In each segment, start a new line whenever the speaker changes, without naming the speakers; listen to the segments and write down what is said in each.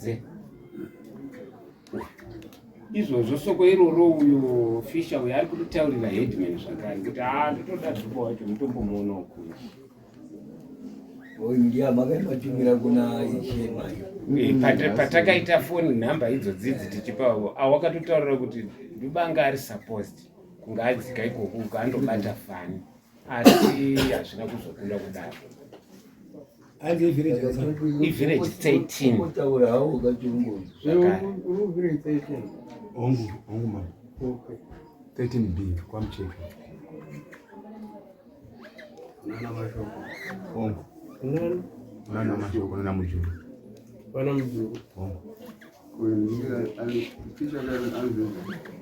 panze. Izvozvo soko iroro uyo Fisher uyo ari kutitaurira headman zvakare kuti haa ndotoda Dhuba wacho mutombomuona ukuyu.
Uyu ndiye makaimatumira kuna ishe mai.
Eh, patakaita foni nhamba idzodzidzi tichipa awakatotaurira kuti Ndubanga ari supposed kunge adzika ikoko uko andobata fani asi hazvina kuzokunda kudaro. Ivillage 13.
Kutaura hawo kachirungu.
Zvakare.
Uri village 13.
Hongu, hongu mama.
Okay.
13B kwaMucheke.
Nana mashoko.
Hongu.
Nani?
Nana mashoko nana mujuru.
Vana mujuru.
Hongu.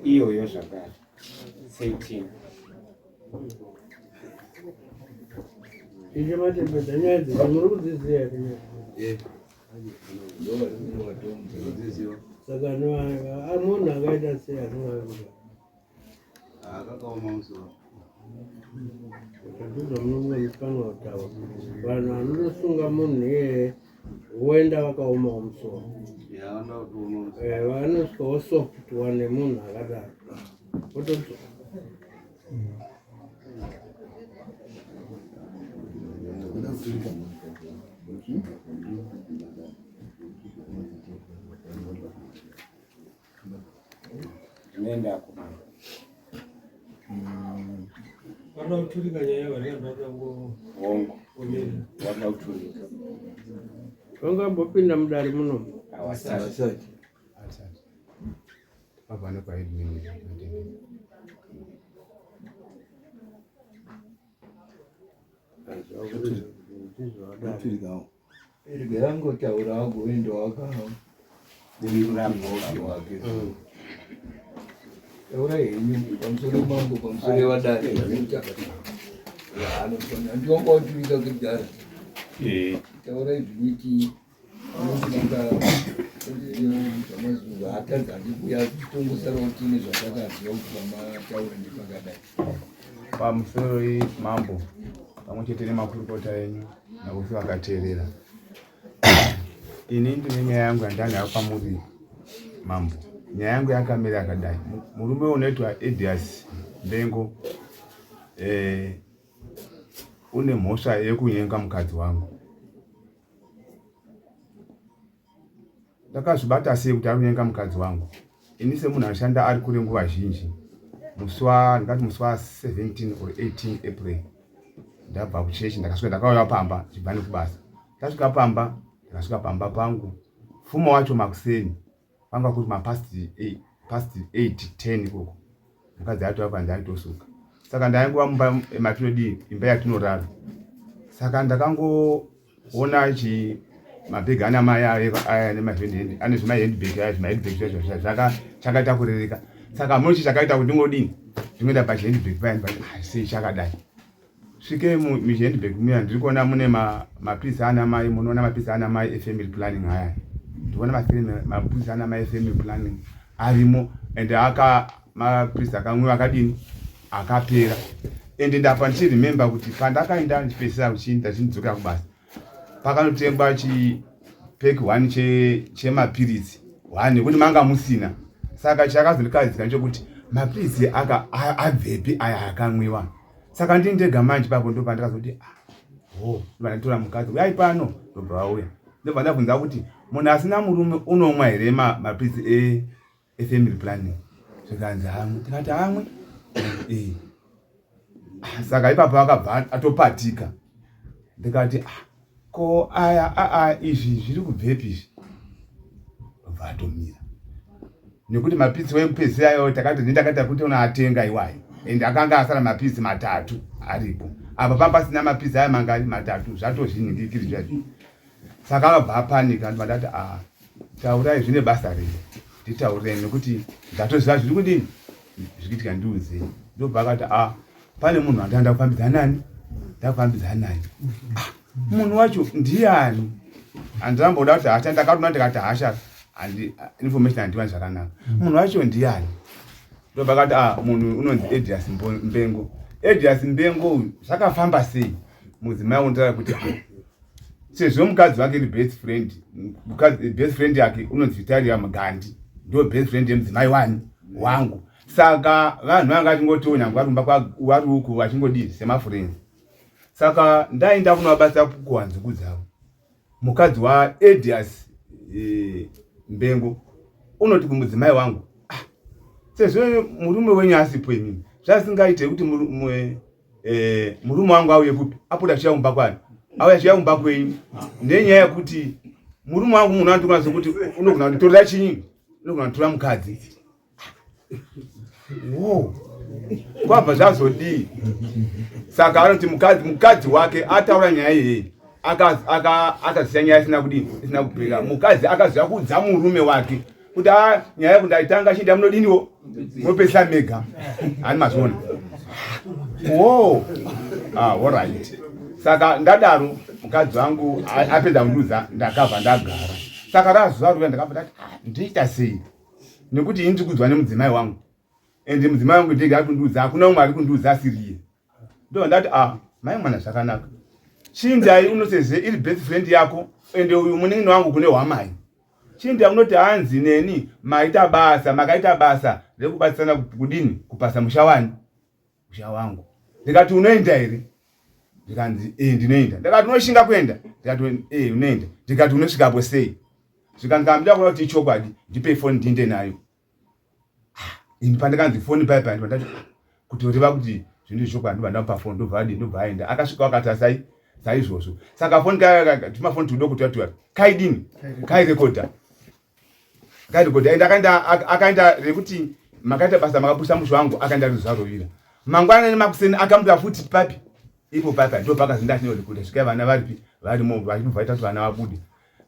Iyoyo zvakare. 13.
Ishe matembedza nyaya dzenyu muri kudziziva here nyaya?
Eh.
Saka munhu akaita sei asingavi kudaro?
Akakaoma musoro.
Ndizvo munonge muchifanira kutaura. Vanhu vanotosunga munhu iyeye voenda vakaomawo musoro. Eh, vanosvika vosoftwa nemunhu akadaro. Votodzoka.
Ndinoenda kumama.
Vanoda kuturika nyaya vari vanoda
Hongu.
kungomira.
Vanoda kuturika.
Vangambopinda mudare munomu.
Hawasati.
Asati.
Asati. Papa anopa headman.
Ndizvo
Rega yangotaura agoenda waka wake. Taura henyu pamusoro mambo pamusoro vadare zvinoita. Anofana ndiwanga waturika kudhara.
Eh.
Taura izviniti zvamazuva atadza ndikuya tongosarawo tine zvatakaziva kuti pamataura ndepakadai.
Pamusoro mambo pamwe chete nemakurukota enyu nakuti vakateerera. Ini ndine nyaya yangu yandanayo pamuri mambo. Nyaya yangu yakamira yakadai. Murume unoitwa Edias Mbengo eh, une mhosva yekunyenga mukadzi wangu. Ndakazvibata sei kuti ari kunyenga mukadzi wangu? Ini semunhu anoshanda ari kure nguva zhinji, musi wa ndingati musi wa 17 or 18 April ndabva kuchechi, ndakasvika ndakauya pamba ndichibva nekubasa. Ndasvika pamba, ndakasvika pamba pangu fuma wacho makuseni kwanga kuri mapast 8 past 8 10 ikoko, mukadzi atova panze aitosuka. Saka ndaingova mumba matinodii, imba yatinorara. Saka ndakangoona chi mabhegi ana mai aya nemahendi ane zvimahandbag aya, zvimahandbag zvacho zvaka chakaita kurereka. Saka muno chi chakaita kuti ndingodini, ndingoenda pachihandbag paya ndibati ah, sei chakadai? Svike muchihandbag muya ndiri kuona mune mapisi ana mai, munoona mapisi ana mai efamily planning aya. Ndikuona mapisi ana mai efamily planning arimo and aka mapisi akamwiwa akadini akapera. And ndapa ndichiremember kuti pandakaenda ndichipedzisira kuchinda ndichindidzokera kubasa, pakanotengwa chipack one chemapiritsi one nekuti manga musina. Saka chakazondikadzika ndechekuti mapiritsi aka abvepi aya akamwiwa? Saka ndini ndega manje papo ndo pandakazoti ah, ho, ndobva ndatora mukadzi uyai pano, ndobva vauya, ndobva ndabvunza kuti munhu asina murume unomwa here mapiritsi efamily planning? Zvikanzi hamwe. Tikati hamwe eh. Saka ipapo akabva atopatika. Ndikati ah, ko aya aa izvi zviri kubvepi izvi? Ndobva atomira nekuti mapitsi wekupedzisira ayo takati ndakati kuti unaatenga iwayo and akanga asara mapitsi matatu aripo apa pamba pasina mapitsi aya mangani matatu zvatozvinhingikiri zvacho. Saka akabva apanika. Ndobva ndati ah, taurai zvine basa rei, nditaurirei nekuti ndatoziva zviri kudini zvikuitika, ndiudzei. Ndobva akati ah, pane munhu andanda kufambidzana nani, ndakufambidzana naye. Ah, munhu wacho ndiani? Handinamboda kuti hasha, ndakatona ndikati hasha handi information handiwani zvakanaka. Munhu wacho ndiani? Ndobva akati ah, munhu unonzi Edias Mbengo. Edias Mbengo uyu zvakafamba sei? Mudzimai unotaura kuti ah, Sezvo mukadzi wake iri best friend, mukadzi best friend yake unonzi Vitaria Mugandi, ndo best friend yemudzimai wani wangu. Saka vanhu vanga vachingotiwo nyangwe vari kumba vari uku vachingodii semafriends. Saka ndaenda kunovabatsira kukohwa nzungu dzavo. Mukadzi waEdias e, Mbengo unoti kumudzimai wangu, ah, sezvo murume wenyu asipo imimi zvasingaite kuti eh, murume wangu auye kupi apota achiuya kumba kwani auya achiuya kumba kwenyu nenyaya yekuti murume wangu munhu anotokona sekuti unogona kunditorera chinyi unogona kunditora mukadzi wo kwabva zvazodii saka anoti mukadzi mukadzi wake ataura nyaya iyeyi akazisiya nyaya isina kudini isina kupera mukadzi akaziva kuudza murume wake kuti a ah, nyaya yekuti ndaitanga chinda munodiniwo munopedzisa mega hani mazviona wo ah, orit saka ndadaro mukadzi wangu apedza kundiudza ndakabva ndagara saka razuva ruya ndakabva ndati ah, ndoita sei nekuti ini ndiri kuudzwa nemudzimai wangu and mudzimai wangu ndege ari kundiudza hakuna umwe ari kundiudza asiriye ndobva ndati ah mai mwana zvakanaka chindai unoseze iri best friend yako ende uyu munin'ina wangu kune hwamai chindai unoti hanzi neni maita basa makaita basa rekubatsirana kudini kupasa musha wani musha wangu ndikati unoenda here ndikanzi e ndinoenda ndikati unoshinga kuenda ndikati e unoenda ndikati unosvikapo sei zvikanzi kana muda kuona kuti ichokwadi ndipei foni ndiende nayo ini pandakanzi foni paya paya ndati kutoreva kuti zvinhu zvechokwadi ndobva ndamupa foni ndobva adi ndobva aenda akasvika wakati asai saizvozvo saka foni kaya tumafoni tudoko tuya tuya kaidini kairekodha kairekodha ende akaenda akaenda rekuti makaita basa makapusa musha wangu akaenda rizarovira mangwana nemakuseni akamuka futi papi ipo papa ndo pakazi ndachinorekodha svikai vana varipi varimo vachibva vaita kuti vana vabude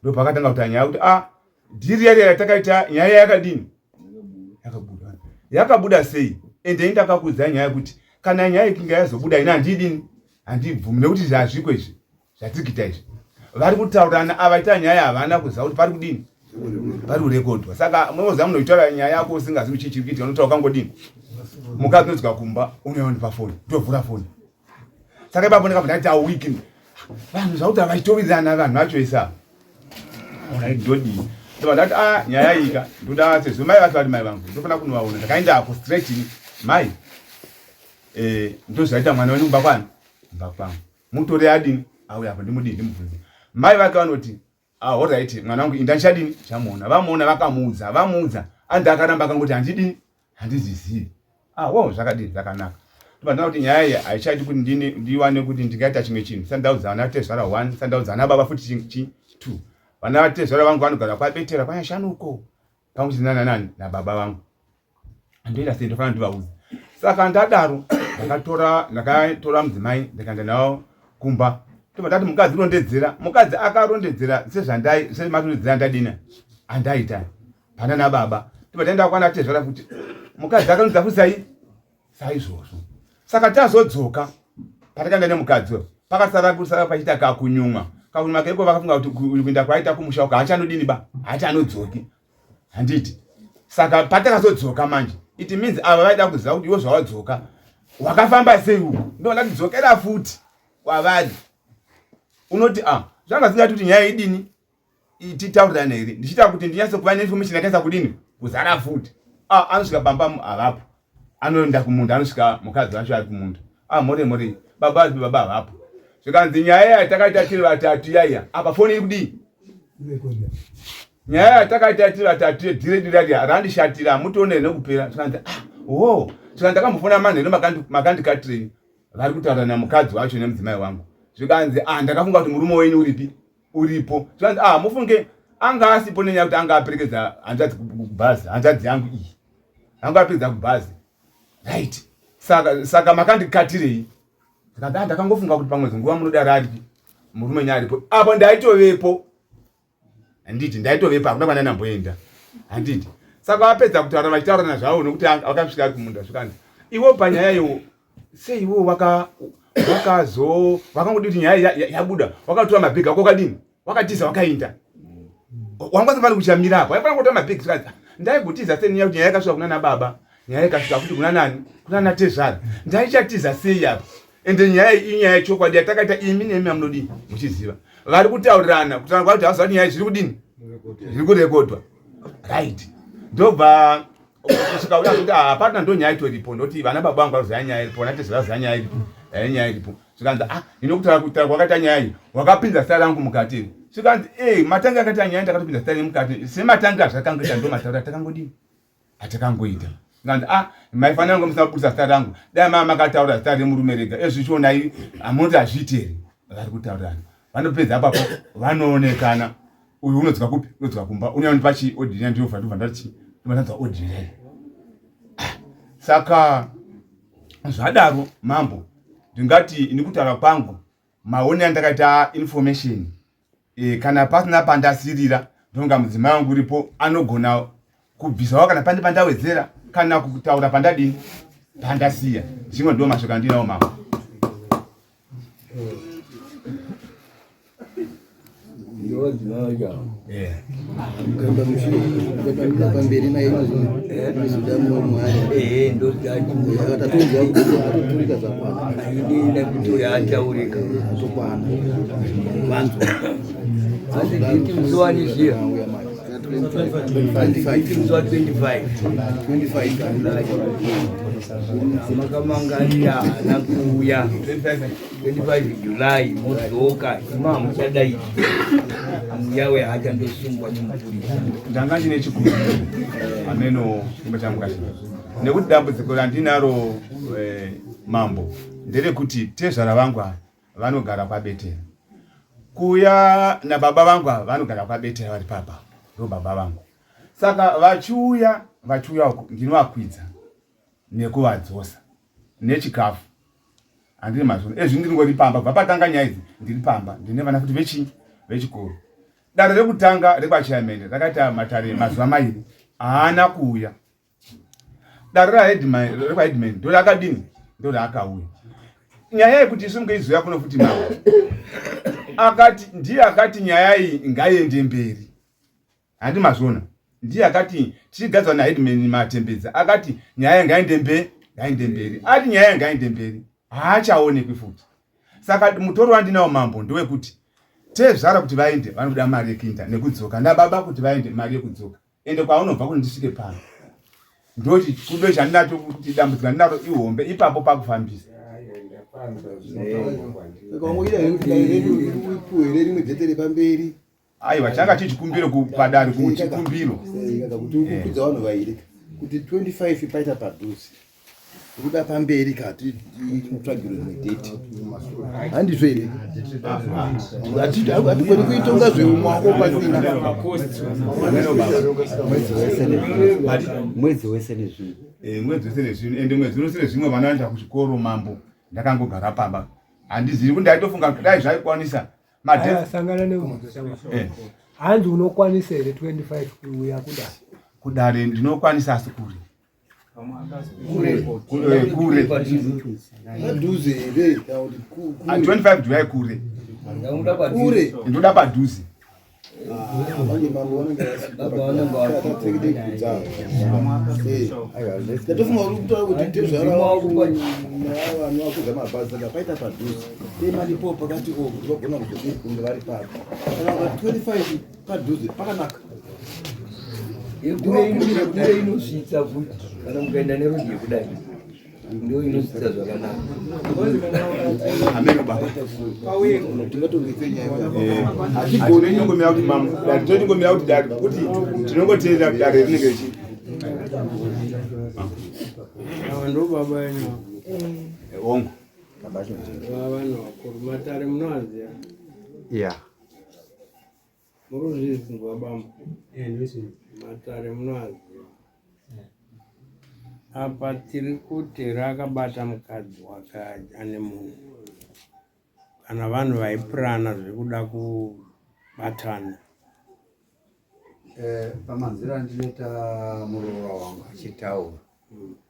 ndo pakatanga kuti anyaya kuti ah dhiri yari yatakaita nyaya yakadini yakabuda yakabuda sei ende ini ndakakuudzai nyaya yekuti kana nyaya ikinge yazobuda ini handidini handibvumi nekuti zvazviko izvi zvatiri kuita izvi vari kutaurirana avaita nyaya havana kuziva kuti pari kudini pari kurekodwa saka munoziva munhu uchitaura nyaya yako usingazivi chii chiri kuitika unotaura ukangodini mukadzi unodzoka kumba unouya ndipa foni ndovhura foni saka ipapo ndakabva ndaita wiki vanhu zvakuti havachitowirirana vanhu vacho isa ndodii ndobva ndati a ah, nyaya ika ndoda sezvo mai vacho vari mai vangu ndofanira kunovaona ndakaendako straight mai eh, ndozvaita mwana wenyu kumba kwani kumba kwangu mutore adini auya apo ndimudii ndimubvunze mai vake vanoti ah, alright mwana wangu inda ndichadini chamuona vamuona vakamuudza vamuudza andi akaramba akangoti handidini handizvizivi ah, wo zvakadini zvakanaka ndobva kuti nyaya iyi haichaiti kuti ndini ndiwane kuti ndingaita chimwe chinhu sandaudza vana tezvara one sandaudza vana baba futi chi two vana tezvara vangu vanogara kwabetera kwanyashanuko pamwe chete nana nani nababa vangu ndoita sei ndofanira ndivaudze saka ndadaro ndakatora ndakatora mudzimai ndikaenda navo kumba ndobva ndati mukadzi rondedzera mukadzi akarondedzera sezvandai semarondedzera andadina andaita pana nababa ndobva ndaenda kwana tezvara futi mukadzi akarondedza futi sai saizvozvo saka tazodzoka patakaenda nemukadzi uyo pakasara kusara pachiita kakunyumwa kakunyumwa kaiko vakafunga kuti kuenda kwaita kumusha uko haachanodini ba haachanodzoki handiti saka patakazodzoka manje it means ava vaida kuziva kuti iwe zvawadzoka wakafamba sei uku ndoda kudzokera futi kwavari unoti a ah, zvanga zingati kuti nyaya idini titaurirane here ndichiita kuti ndinyatso kuva neinformation yakaisa kudini kuzara futi ah, anosvika pamba havapo anoenda kumunda anosvika mukadzi wacho ari kumunda ah, more more baba azi baba havapo zvikanzi nyaya yatakaita tiri vatatu yaiya apa foni iri kudii nyaya yatakaita tiri vatatu yedhire dira randishatira hamutione nekupera zvikanzi ah, wo zvikanzi ndakambofona manheru makandikatirei vari kutaura namukadzi wacho nemudzimai wangu zvikanzi ah, ndakafunga kuti murume wenyu uripi uripo zvikanzi ah, mufunge anga asipo nenyaya kuti anga aperekedza hanzvadzi kubhazi hanzvadzi yangu iyi anga aperekedza kubhazi right saka saka makandikatirei ndikati ah, ndakangofunga kuti pamwe nguva munoda raripi murume nyaripo apo ndaitovepo handiti ndaitovepo hakuna kwana ndamboenda handiti saka vapedza kutaura vachitaurana zvavo nokuti vakasvika ari kumunda zvikanzi iwo panyaya iwo sei iwo wakazo wakangodi kuti nyaya yabuda wakatora mabhegi ako wakadini wakatiza wakainda wanga usafani kuchamira apo aifanira kutora mabhegi zvikanzi ndaigotiza sei nenyaya kuti nyaya yakasvika kuna nababa nyaya ikasvika futi kuna nani kuna natezvara ndaichatiza sei apa ende nyaya iyi inyaya yechokwadi yatakaita imi nemi amunodii muchiziva Vari kutaurirana kutaura kwakuti havazati nyaya zviri kudini zviri kurekodwa right. Ndobva kusvika uya kuti hapana, ndo nyaya itoripo. Ndoti vana baba vangu vaziva nyaya iripo, vana tezvara vaziva nyaya iripo, nyaya iripo. Zvikanzi ah, ino kutaura kutaura kwakaita nyaya iyi wakapinza zita rangu mukati iri. Zvikanzi eh, matanga akaita nyaya ndakatopinza zita renyu mukati sematanga azvakangoita ndo mataura atakangodini atakangoita. Zvikanzi ah, maifanira kunge musina kubudisa zita rangu, dai mama makataura zita remurume rega. Ezvi chionai hamunoti hazviiti here? Vari kutaurirana, vanopedza apapo vanoonekana. Uyu unodzoka kupi? Unodzoka kumba, unondipa chi odhiri ndinobva ndobva ndati ndobva ndanzwa odhiri yayi. Saka zvadaro mambo, ndingati ini kutaura kwangu maone andakaita information e, kana pasina pandasirira ndonga mudzimai wangu uripo anogona kubvisawo kana pane pandawedzera kana kutaura pandadini pandasiya. Zvimwe ndo mashoko andinawo mambo.
Pamberi naye inozoda mwari tatonzwa kuti atoturika zvakwana nekuti uyo ataurika atokwana vanzwa asi nditi musi wani zviya nditi musi wa 25 25 makamangarira haana kuuya 25 July modzoka ima muchadai muyawe haachandosungwa nemupurisa.
Ndanga ndine chikumbiro ameno chimba changu kachi nekuti dambudziko randinaro mambo nderekuti tezvara vangu ava vanogara kwaBetera kuya nababa vangu ava vanogara kwaBetera vari papa ndo baba vangu. Saka vachiuya vachiuya uku ndinovakwidza nekuvadzosa nechikafu handiri mazvona ezvi ndinongori pamba kubva patanga nyaya idzi ndiri pamba ndine vana futi vechinyi vechikoro. Dare rekutanga rekwachairman rakaita matare mazuva mairi haana kuuya. Dare rekwaheadman ndo rakadini ndo raakauya. Nyaya yekuti isu mungeizoya kuno futi mambo akati ndiye akati nyaya iyi ngaiende mberi handi mazvona ndiye akati tichigadzwa naheadman Matembedza akati nyaya ngaende mberi ngaende mberi ati nyaya ngaende mberi haachaonekwi futi. Saka mutoro wandinawo mambo ndewekuti tezvara kuti vaende vanoda mari yekuenda nekudzoka nababa kuti vaende mari yekudzoka ende kwaunobva kuti ndisvike pano ndoti chikumbiro chandinacho kuti dambudziko randinaro ihombe ipapo pakufambisa.
Saka wangoita here kuti dare redu ripuwe here rimwe dhete repamberi?
Aiwa, changa chichikumbiro padare kuchikumbiro.
Kuti ukukwidza vanhu vairi kuti 25 paita padhuze kuda pamberi kati tsvagirwe rimwe dheti handizvo here? Hatigoni kuitonga zveumwako pasina
mwedzi wese nezvimwe.
Mwedzi wese nezvimwe ende mwedzi wese nezvimwe vana vaenda kuchikoro mambo ndakangogara pamba handizivi kuti ndaitofunga kuti dai zvaikwanisa
Sangana neumwe hanzi unokwanisa here 25 kuuya kudare?
Kudare ndinokwanisa asi kure kure
padhuze here kana kuti
25 July kure
kure
ndoda padhuze.
Manje mambo vanenge vasikutakudza ndatofunga uri kutaura kuti tezvara vanhu vakudza mabhazi saka paita padhuze temaripo pakati o kuti vagona kuzodii kunge vari papo saka pa 25 padhuze pakanaka.
Kure inosvitsa futi kana mukaenda nerodhi yekudai ndo inosvitsa zvakanaka.
Ameno baba
tingatongetse nyaya.
Hatigoni kuti mambo dare tinongomira kuti dare kuti tinongoteerera kuti dare rinenge richi
Ava ndo baba venyu?
Hongu.
Vanhu vakuru matare munoaziva?
Ya.
Muri kuzvizinzwa bambo? Matare munoaziva. Apa tiri kuti rakabata mukadzi wake ane munhu kana vanhu vaipurana zvekuda kubatana.
Pamanziro andinoita muroora wangu achitaura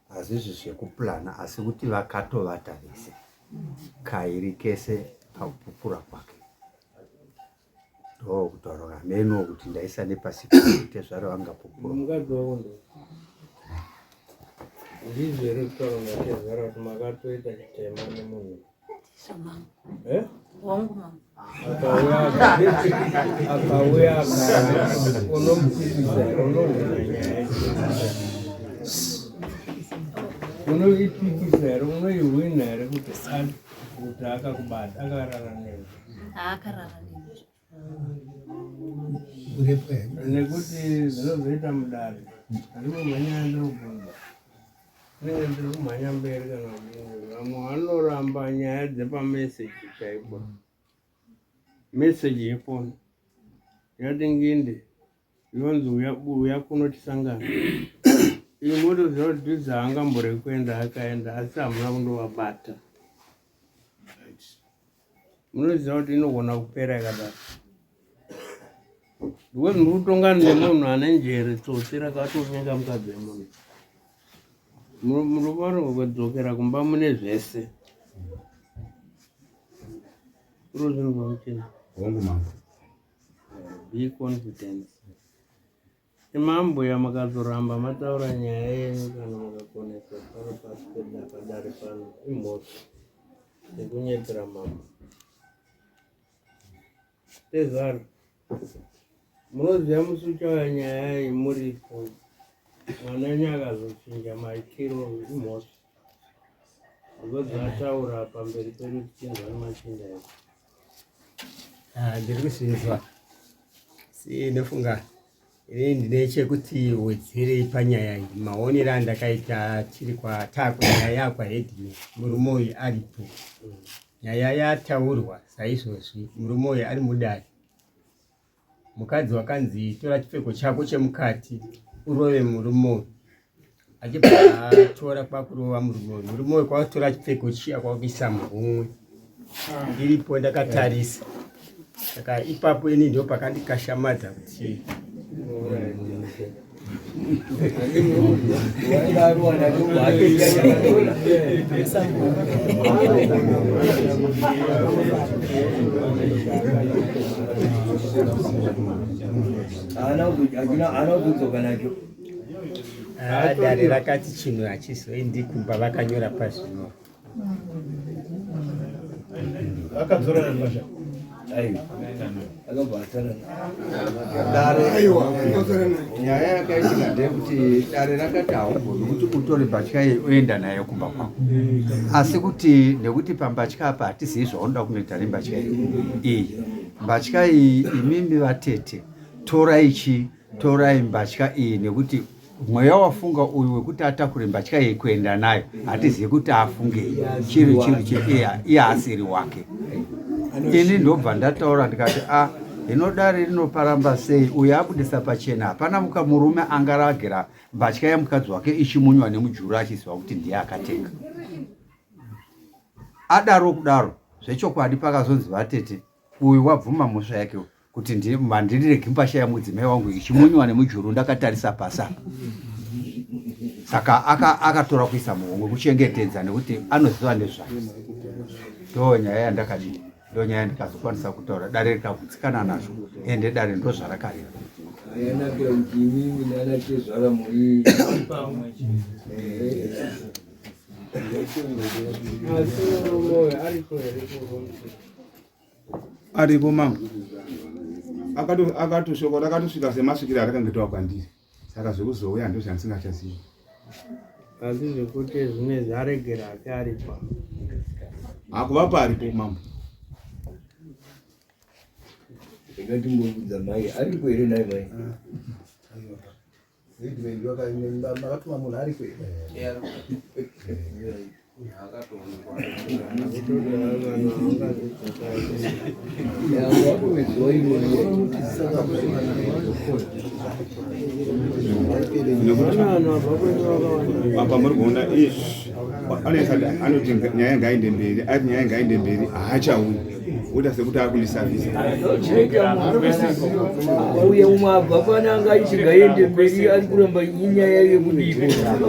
hazvizvi zvekuplana asi kuti vakatovata vese kairi kese pakupupura kwake ndo kutaura hameno kuti ndaisa nepasi tezvaro vangapupura.
Mukadzi wako ndo ndizvo here kutaura natezvara kuti makatoita chitema nemunhu? Eh?
Hongu mama.
Akauya unomupikisa here? Unohwina nyaya, unoipikisa here? Unoihwina here kuti kuti akakubata, akarara newe?
Haakarara neni.
Nekuti zvinozoita mudare handimomhanya, ndiri kubvunza, nenge ndiri kumhanya mberi kana kudini. Vamwe vanoramba nyaya dzepameseji chaipo, meseji yefoni yati nginde, yonzi uya, uya kuno tisangana. Iyi motoziva kuti dhuze haangamboregi kuenda, akaenda asi hamuna kundovabata. Munoziva kuti inogona kupera yakadaro because muri kutongana nemunhu ane njere, tsotsi rakatonyenga mukadzi wemunhu. Munofanirwa kudzokera kumba mune zvese. Uro zvinhu zvamuchena.
Hongu mambo.
Be confidence. Imambuya makazoramba mataura nyaya yenyu kana makakoneswa pano pasi padare pano, imhosva nekunyepera mambo. Tezvaro, munoziva musi uchauya nyaya iyi muripo, mwana wenyu akazochinja maitiro, imhosva because ataura pamberi pedu tichinzwa nemachinda edu.
Ah, ndiri kuzvinzwa, sinofunga ini ndine chekuti wedzerei panyaya iyi. Maonero andakaita, tiri kwatakunyaya yakwaheadman, murume uyu aripo, nyaya yataurwa saizvozvi, murume uyu ari mudare, mukadzi wakanzi tora chipfeko chako chemukati urove murume uyu, achibva atora kwakurova murume uyu, murume uyu kwakutora chipfeko chiya kwakuisa muhomwe. Ndiripo ndakatarisa, saka ipapo ini ndo pakandikashamadza kuti
Haana kudzoka nacho.
Ah, dare rakati chinhu hachizoendi kumba, vakanyora pazvino.
Akadzorana mashaka.
Aiwa, akabva asara.
Dare, nyaya yakaitika ndeyekuti dare rakati haugoni kuti utore mbatya iyi uenda nayo kumba kwako, asi kuti nekuti pambatya apa hatizivi zvaunoda kunoita nembatya iyi. Mbatya iyi, imimi vatete, torai chi torai mbatya iyi, nekuti mweya wafunga uyu wekuti atakure mbatya iyi kuenda nayo, hatizivi kuti afungei chiri chiri iye asiri wake. Ini ndobva ndataura ndikati, a hino dare rinoparamba sei? Uyu abudisa pachena, hapana muka murume angaragira mbatya yemukadzi wake ichimunywa nemujuru achiziva kuti ndiye akatenga. Adaro kudaro zvechokwadi, pakazonzi vatete, uyu wabvuma mhosva yake kuti mandiriregi mbasha yamudzimai wangu ichimunywa nemujuru ndakatarisa pasi apa. Saka akatora kuisa muhomwe kuchengetedza nekuti anoziva nezvayo. Ndo nyaya yandakadii, ndo nyaya yandikazokwanisa kutaura, dare rikagutsikana nazvo, ende dare ndo zvarakareva.
Yanakira kuti imimi nana tezvara muri
Asi murume uyu ariko here kurumbi?
Aripo mambo. Akatoshoko rakatosvika semasvikiro arakange tawa kwandiri, saka zvekuzouya ndo zvandisingachazivi.
Asi zvekuti zvinezvi aregera ake aripo?
Hakuvapo, aripo mambo.
Ndingatimbobvunza mai, ariko here nhai mai?
Makatuma munhu ariko here?
Wakuwedzwa iyoyo.
Vanhu vabva kwenyu vakawanda.
Apa muri kuona iye anoti nyaya ngaende mberi, ati nyaya ngaende mberi, haachauyi, oita sekuti ari kundisavhisa.
Uye umwe abva pana anga aiti ngaende mberi, ari kuramba inyaya yekudiko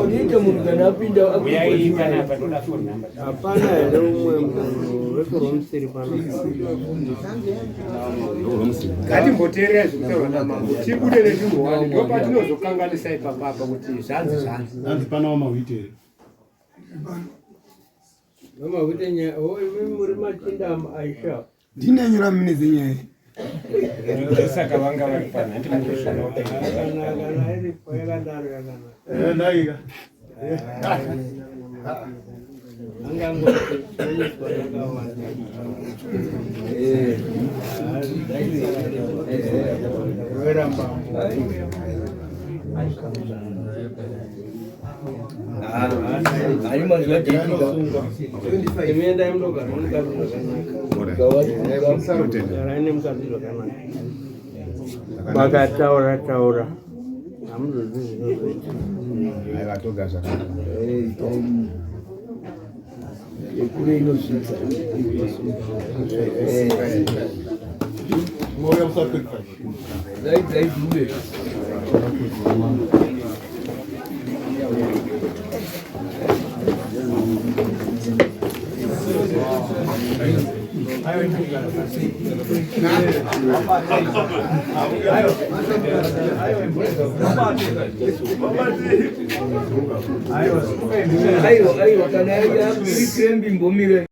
unoita munhu kana apinda.
Uyai panapa, ndoda phone number.
Hapana here umwe munhu vekuromsiri pano?
Ngatimboteerera zvekutaura namambo, tibude nezvinhu wani, ndo patinozokanganisa ipapapa kuti zvanzi zvanzi.
Hanzi pana wamahwite here?
Vamakuti nyaya, oh, imi muri machinda aisha.
Ndinanyora mine dzenyaya.
Ndosaka vanga vari pano handi mukuzvona kuti
Kana kana iripo yakadaro yakanaka.
Ndaika.
Angangoiswa yakawanda. Rovera mbambo.
Ari mazuva jaitika.
Imi endai munogara nemukadzi zvakanaka. Garai nemukadzi zvakanaka. Makataura taura. Hamuzozivi zvinozoita.
Aiwa toga zvakanaka.
Yekure inozvidza.
Mauya musa 25.
Dai dai dube. Aiwa aiwa kana iri krembi mbomire.